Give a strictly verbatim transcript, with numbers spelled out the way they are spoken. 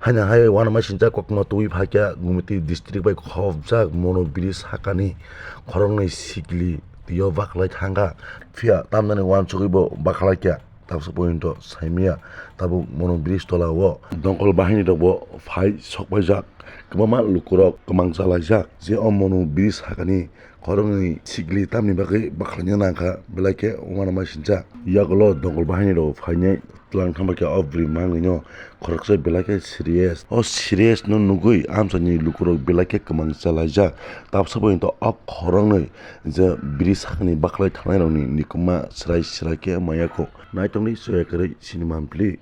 Haino hai uanama sincha koktma twi phaikha Gumiti district bai khobjak Monu bridge sakani khoroknwi sikli twiyo bakhlai thangkha. Phiya tamnani uansugwi bo bakhlaikha. Tabsa pointo saimaya tabuk Monu bridge tola o dongkol bahini rokbo phai sokpaijak. Kwbangma lukurok kwmang chalaijak je o Monu bridge sakani khoroknwi sikli tamni bagwi bakhlaina nangkha belai khe uanama sincha. Yagulo dongkol bahini rok phainai tlang thangbai khe o bwrwi mangnwino khoroksa belai khe serious. O serious no nugwi amchaini lukurok belai khe kwmang chalaijak. Tabsa pointo o khoroknwi je bridge sakni bakhlai thangnai rokni nikuma srai srai khe maya kho. Naitongdi soya kwrwi sinima mpli.